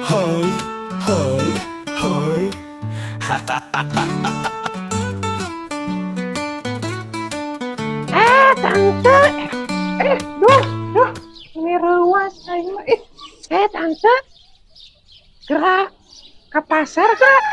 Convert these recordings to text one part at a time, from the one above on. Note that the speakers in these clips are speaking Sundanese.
Hai, hai, hai. Hahaha. Eh, tante. Eh, duh, duh. Ini reuas aing mah. Eh, eh, tante. Gerak ke pasar gerak.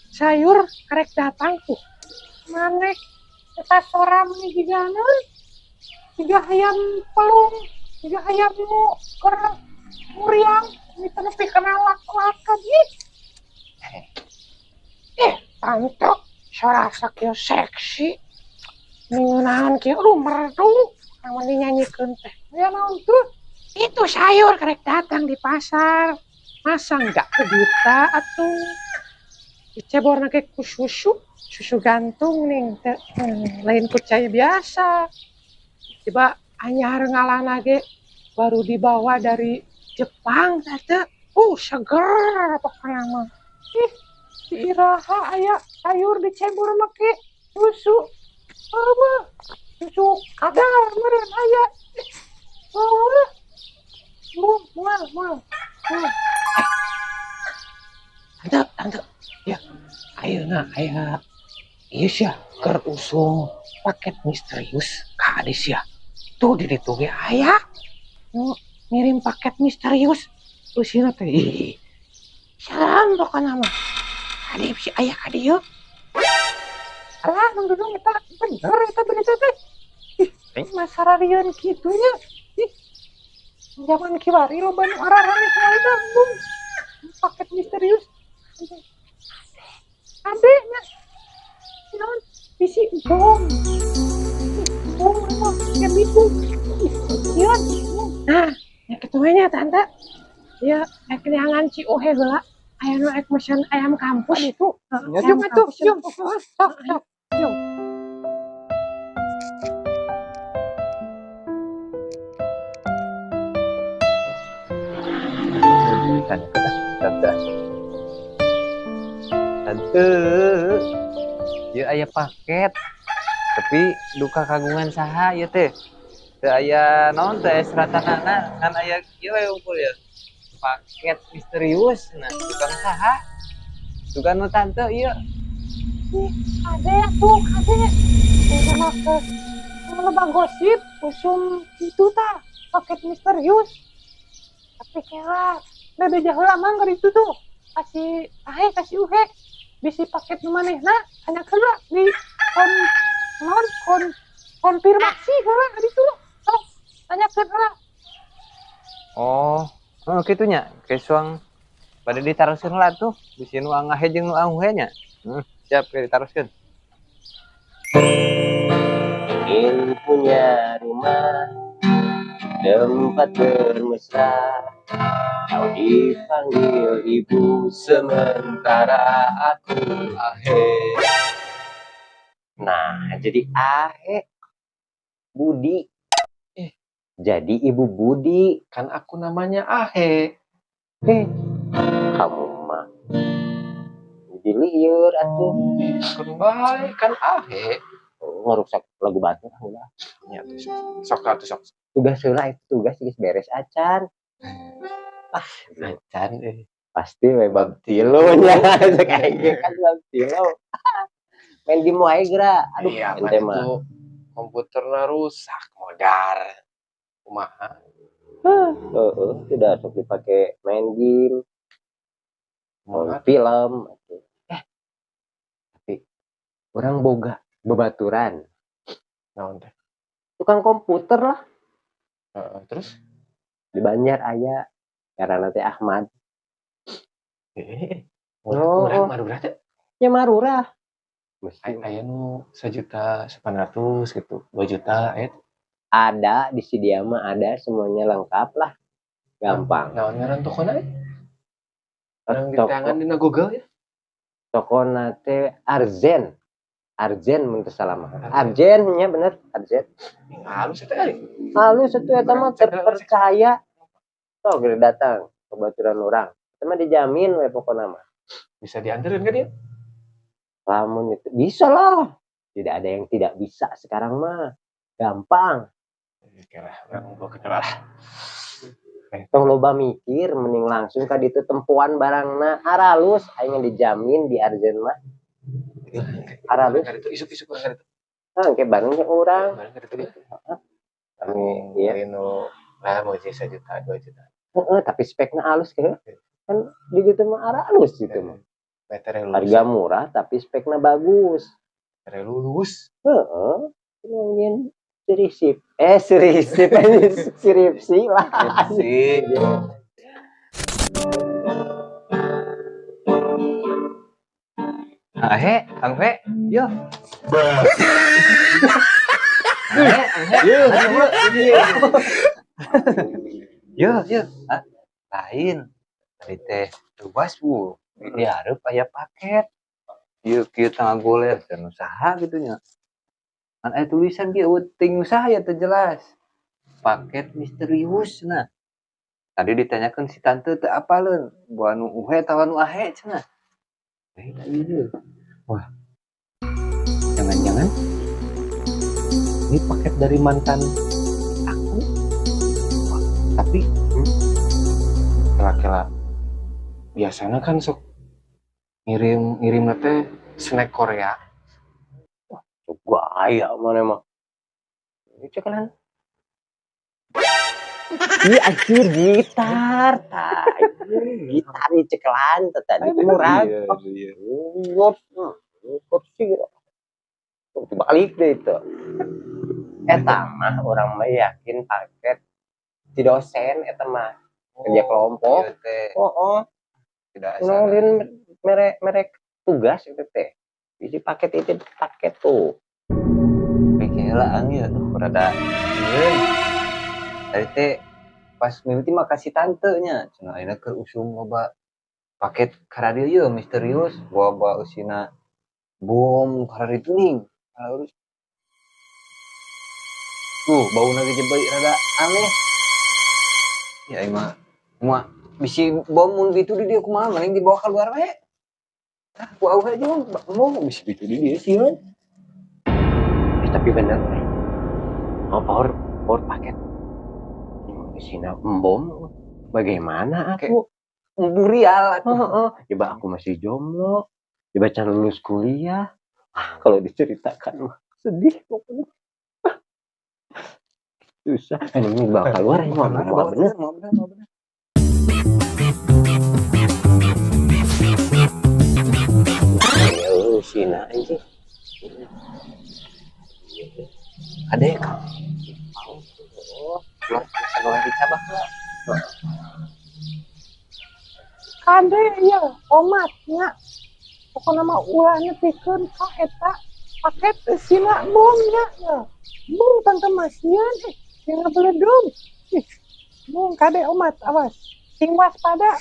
Sayur karek datang tuh. Maneh eta sora meni jiga naon? Jiga hayam pelung, jiga hayam nu keur muriang, ini teh nepi kana lak-lakan ih. Eh, tante, sora sakieu seksi. Ngeunaan kieu, aduh, merdu. Lamun dinyanyikeun teh. Ya naon tuh? Itu sayur karek datang di pasar. Masa enggak ke kita atuh? Diceborna ge ku susu, susu gantung nih, teh. Lain ku cai biasa. Tiba anyar ngalana ge baru dibawa dari Jepang tante. Seger pokoknya mah. Ih, di iraha aya sayur dicebur make susu. Apa? Susu kadal meureun aya. Oh, moal, moal, moal. Moal. Tante, tante. Ya, ayeuna aya ieu sia keur usum paket misterius ka Adis ya. Tuh di ditu ge aya. Nu ngirim paket misterius. Eusina teh ih. Salam pokona mah. Adi si aya ka dieu. Alah, Mang Dudung, eta bener eta berita teh. Ih, masararieun kitu nya. Ih. Zaman kiwari loba nu ararane soalna, Bung. Paket misterius. Ade nya. Naon? Bisi bom. Bom apa? Ya itu. Ih, sieun. Nah, ya kitu we nya tante. Ya, rek neangan si Ohe heula. Aya nu rek mesen ayam kampus itu. Heeh, Jung ayam atuh, kampus. Jung. Sok, sok. Jung. Tante, tante, tante, ya aya paket, tapi duka kagungan saha ya teh, teu aya naon teh seratanana, kan aya kieu we unggul ya, paket misterius, nah tukang saha, tukang nu tante ieu. Ih, kade atuh, kade. Udah mah ke loba gosip usum itu tah paket misterius. Tapi kira udah beja heula mang ka ditu tuh. Kasih ahe, kasih uhe. Bisi paket nu manehna hanya heula di kon non kon konfirmasi heula ka ditu. Sok tanyakeun heula. Oh, oh kitu nya, kesuang pada ditaroskeun heula tuh, bisi nu angahe jeung nu anguhe nya. Siap ke ditaroskeun. Ingin punya rumah tempat bermesra, kau dipanggil ibu sementara aku ahe. Nah, jadi ahe Budi. Jadi Ibu Budi. Kan aku namanya Ahe. Kamu mah jadi lieur atuh. Kan baik kan Ahe. Ngerusak lagu batur ulah. Ya tuh sok sok atuh sok. Tugas heula itu tugas geus beres acan. Ah, Acan eh. Pasti we bab tilu nya. Cek aing ge kan bab tilu. Main game wae geura. Aduh, iya, ente mah mah. itu komputerna rusak modar. Kumaha? Heeh, tidak sok dipake main game, Kumaha? film. Tapi orang boga bebaturan. Naon teh? Tukang komputer lah. Heeh, terus? Di Banjar aya ngaranna teh Ahmad. Murah, Oh. murah, marurah teh? Ya marurah. Mesti Aya nu 1.900.000 gitu, 2 juta aya teh. Ada di si dia mah ada semuanya lengkap lah. Gampang. Naon ngaran tokona eh? Orang Toko. diteangan dina Google ya? Tokona teh Arzen. Arzen mun teu salah mah. Arzen nya bener, Arzen. Ih, halus eta euy. Halus atuh eta mah terpercaya. Sok geus datang kebaturan urang. Eta mah dijamin we pokona mah. Bisa dianterin kan dia? Lamun itu bisa lah. Tidak ada yang tidak bisa sekarang mah. Gampang. Oke lah, urang bawa ke lah. Tong loba mikir, mending langsung ka ditu tempoan barangna aralus, aing dijamin di Arzen mah. Aralus. Itu isuk-isuk urang itu. Ah, engke bareng jeung urang. Bareng ka ditu. Kami Iya. nu lah mau 1 juta, 2 juta. Heeh, tapi spekna alus ke. Kan di ditu mah aralus gitu mah. Meter lulus. Harga murah tapi spekna bagus. Meter lulus. Heeh. Nyin sirisip. Eh, sirisip, siripsi lah. Sih. Ah, he, Kang Fe, yo. He, Kang He. Yo, yo. Yo, yo. Ah, lain. Tadi teh tugas bu. Di hareup aya paket. Ieu kieu tangga goler dan usaha gitu nya. Kan aya tulisan kieu eueuh ting usaha ya teu jelas. Paket misterius nah. Tadi ditanyakan si tante teu apaleun, buah nu uhe atawa nu ahe cenah. Eh, da ieu. Wah. Jangan-jangan ini paket dari mantan aku. Wah, tapi kela-kela biasanya kan sok ngirim teh snack Korea. Gaya mana mah. Ini cekelan. Iya anjir gitar, tah. Gitar ini cekelan tadi murah. Iya, iya. Ngop, ngop sih. Balik deh itu. Eta mah orang mah yakin paket di dosen eta mah kerja kelompok. Ieu teh Oh, oh. tidak salah. Nolin merek merek tugas itu teh. Jadi paket itu paket tuh. Pikir lah ang ya, duh rada sieun. Tadi teh pas mimiti mah kasih tante nya, cenah ayeuna keur usum loba paket karadieu yeuh misterius, bawa eusina bom karaditu ning. Harus tuh bauna ge bae rada aneh. Ya aing mah mah bisi bom mun kitu di dieu kumaha mending dibawa keluar we. Ah, ku auh aja mau bisi kitu di dieu sieun. Tapi bener eh. Oh, power power paket. Isina bom bagaimana aku? Burial atuh. Heeh. Coba aku masih jomblo. Coba can lulus kuliah. Ah, kalau diceritakan mah sedih pokoknya. Susah. Ini bawa keluar ini mau Mau bener. bener, mau bener, mau bener. Ya, Sina anjing. Ada ya kang? Keluar bisa dicabak lah. Kade ya omatnya. Pokoknya mah ulah nepikeun ka eta paket eusina bomnya ya. Bung tante masian yang beledung. Ih, bung kade omat awas. Sing waspada.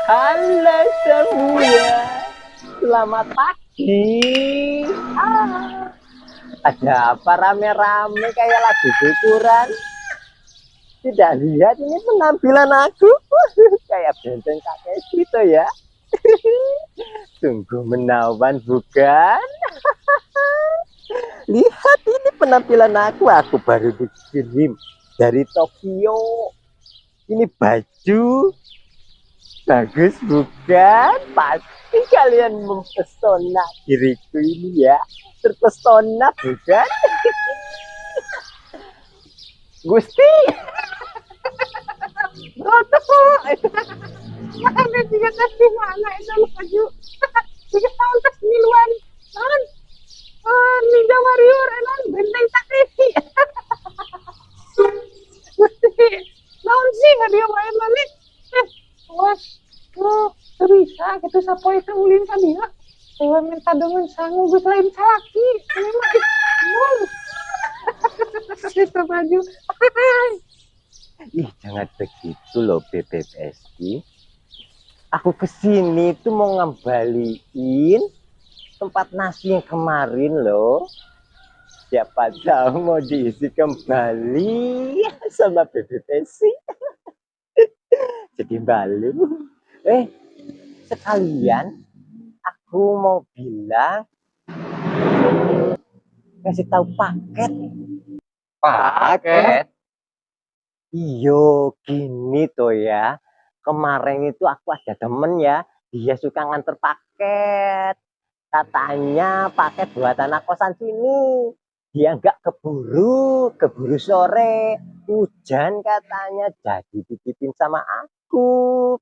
Halo semua. Selamat pagi. Ah, ada apa rame-rame kayak lagi syukuran? Tidak lihat ini penampilan aku. Kayak benteng kakek gitu ya. Sungguh menawan bukan? Lihat ini penampilan aku. Aku baru dikirim dari Tokyo. Ini baju bagus bukan? Pasti kalian mempesona diriku ini ya. Terpesona bukan? Gusti. Broto. Mana juga tadi mana itu baju. 3 tahun terus miluan. Non. Oh, Ninja Warrior enon benteng Takeshi. Gusti. Naon sih dia wae balik. Wes, lu teu bisa gitu sapoe teh ulin ka dieu. Dewa minta dengan sangu geus lain salaki. Ini mah ih, mul. Itu baju. Ih, jangan begitu loh BPPSI. Aku kesini tuh mau ngembaliin tempat nasi yang kemarin loh. Siapa tahu mau diisi kembali sama BPPSI. Jadi malu. Sekalian aku mau bilang ngasih tahu paket. Paket? Iyo, gini tuh ya. Kemarin itu aku ada temen ya, dia suka nganter paket. Katanya paket buat anak kosan sini. Dia nggak keburu, keburu sore. Hujan katanya, jadi titipin sama aku.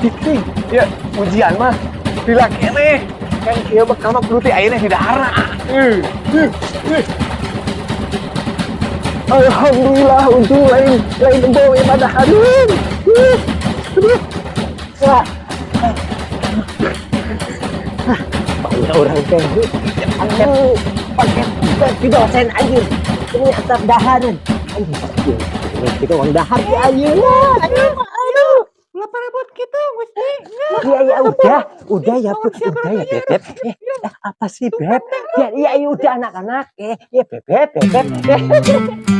Cicing, ya ujian mah lila keneh. Kan ieu bekal mah kudu ti ayeuna di dahar. Alhamdulillah, untung lain lain embo ya pada harum. Wah. Banyak orang teh. Paket, paket di dosen anjir. Ternyata daharan. Anjir, kita uang dahar ya anjir. Aduh, ulah parabot gitu, Gusti. Iya, iya, udah ya, Bu. Udah ya, Bebek. Eh, apa sih, Beb? Ya, iya, iya, udah anak-anak. Eh, ya, Bebek, Bebek.